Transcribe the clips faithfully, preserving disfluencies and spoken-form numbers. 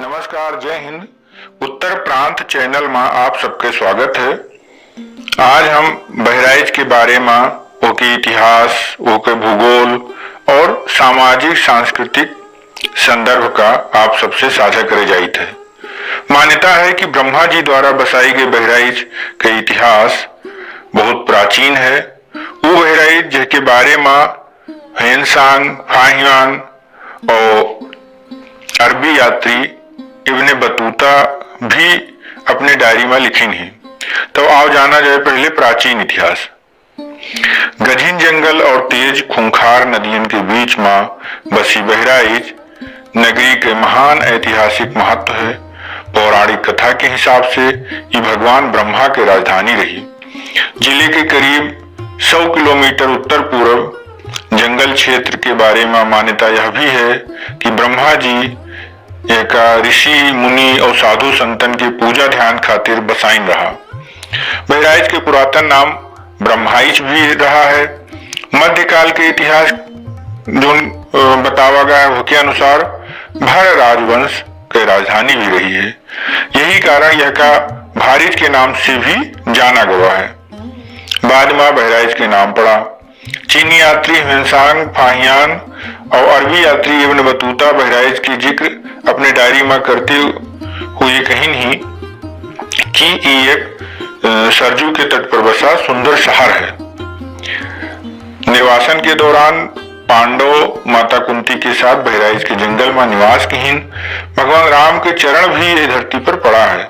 नमस्कार, जय हिंद। उत्तर प्रांत चैनल मा आप सबके स्वागत है। आज हम बहराइच के बारे मा, ओके इतिहास, ओके भूगोल और सामाजिक सांस्कृतिक संदर्भ का आप सबसे साझा करे जाइत है। मान्यता है कि ब्रह्मा जी द्वारा बसाई गई बहराइच के इतिहास बहुत प्राचीन है। ऊ बहराइच जेके बारे मा ह्वेनसांग, फाहियान और अरबी यात्री इब्ने बतूता भी अपने डायरी मा लिखिन ही। तो आओ जाना जाए पहले प्राचीन इतिहास। गझिन जंगल और तेज खूंखार नदियन के बीच मा बसी बहराइच नगरी के महान ऐतिहासिक महत्व है। पौराणिक कथा के हिसाब से ई भगवान ब्रह्मा के राजधानी रही। जिले के करीब सौ किलोमीटर उत्तर पूरब जंगल क्षेत्र के बारे मा मान्यता यह भी है कि ब्रह्मा जी एका ऋषि, मुनि और साधु संतन के पूजा ध्यान खातिर बसाइन रहा। बहराइच के पुरातन नाम ब्रह्माइच भी रहा है। मध्यकाल के इतिहास जोन, अ, बतावा गया है, ओके अनुसार भर राजवंश के राजधानी भी रही है। यही कारण यहका भारिच के नाम से भी जाना गवा है। बाद मा बहराइच के नाम पड़ा। चीनी यात्री ह्वेनसांग, फाहियान और अरबी यात्री इब्न बतूता बहराइच के जिक्र अपने डायरी मा करते हुए कहिन ही कि ई एक, अ, सरजू के तट पर बसा सुंदर शहर है। निर्वासन के दौरान पांडव माता कुंती के साथ बहराइच के जंगल मा निवास किहिन। भगवान राम के चरण भी ये धरती पर पड़ा है।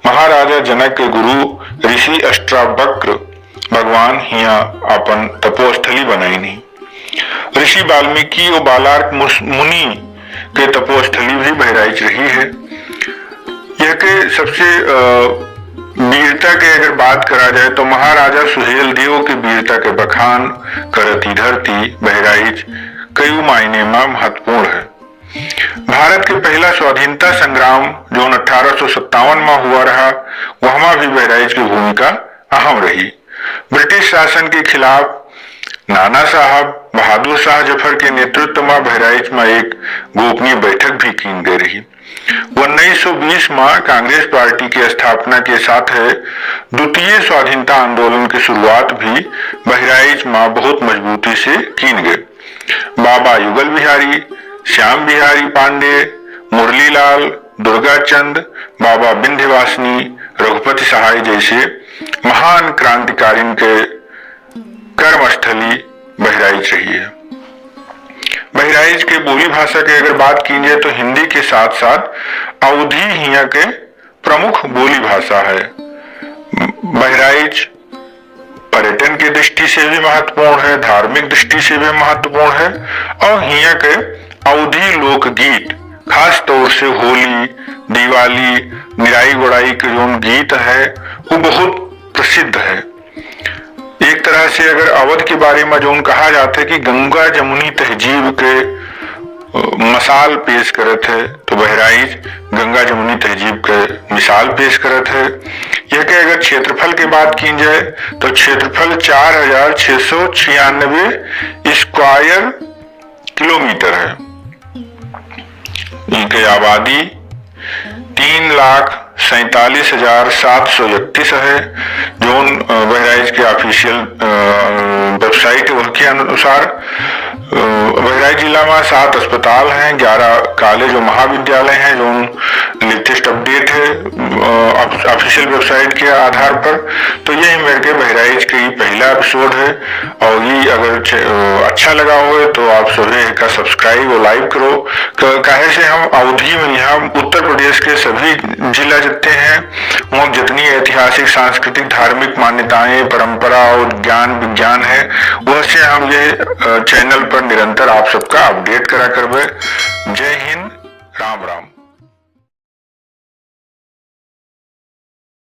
महाराजा जनक के गुरु ऋषि अष्टावक्र भगवान हियां आपन तपोस्थली बनाइनी। ऋषि वाल्मीकि और बालार्क मुस-, मुनि के तपोस्थली भी बहराइच रही है। यह के सबसे, अ, वीरता के अगर बात करा जाए तो महाराजा सुहेल देव के वीरता के बखान करत ई धरती बहराइच कई मायने मा महत्वपूर्ण है। भारत के पहला स्वाधीनता संग्राम जौन अठारह सौ सत्तावन मा हुआ रहा, वहमा भी बहराइच की भूमिका अहम रही। ब्रिटिश शासन के खिलाफ नाना साहब बहादुर शाह जफर के नेतृत्व मा बहराइच मा एक गोपनीय बैठक भी कीन गई रही। उन्नीस सौ बीस मा कांग्रेस पार्टी के स्थापना के साथ है द्वितीय स्वाधीनता आंदोलन की शुरुआत भी बहराइच मा बहुत मजबूती से कीन गई। बाबा युगल बिहारी, श्याम बिहारी पांडे, मुरलीलाल, दुर्गाचंद, बाबा विंध्यवासिनी, रघुपति सहाय जैसे महान क्रांतिकारिन के कर्मस्थली बहराइच रही है। बहराइच के बोली भाषा के अगर बात की जाए तो हिंदी के साथ साथ अवधी हिया के प्रमुख बोली भाषा है। बहराइच पर्यटन की दृष्टि से भी महत्वपूर्ण है, धार्मिक दृष्टि से भी महत्वपूर्ण है और हिया के अवधी लोकगीत, खास तौर से होली, दिवाली, निराई गोड़ाई के जौन गीत है, वो बहुत प्रसिद्ध है। एक तरह से अगर अवध के बारे मा जौन कहा जात है कि गंगा जमुनी तहजीब के, अ, मसाल पेश करत है, तो बहराइच गंगा जमुनी तहजीब के मिसाल पेश करत है। यह के अगर क्षेत्रफल के बात की जाए, तो क्षेत्रफल चार हजार छह सौ छियानवे स्क्वायर किलोमीटर है। इनके आबादी तीन लाख सैंतालीस हजार सात सौ इकतीस है, जौन, अ, बहराइच के official, अ, website है, वह के अनुसार, अ, बहराइच जिला मा सात अस्पताल हैं, ग्यारह कॉलेज और महाविद्यालय हैं, जौन latest update है, अ, ऑफ-, official website के आधार पर। तो यही मेरे के बहराइच के ही पहला episode है। और ये अगर च-, अ, अच्छा लगा होए तो आप सभी का subscribe और like करो। क-, काहे से हम अवधी में यहाँ उत्तर प्रदेश के सभी जिला जितने हैं, वहाँ जितनी ऐतिहासिक, सांस्कृतिक, धार्मिक मान्यताएं, परंपरा और ज्ञान विज्ञान है, वह से हम ये, अ, channel पर निरंतर आप सबका update करा करबे। जय हिंद, राम राम।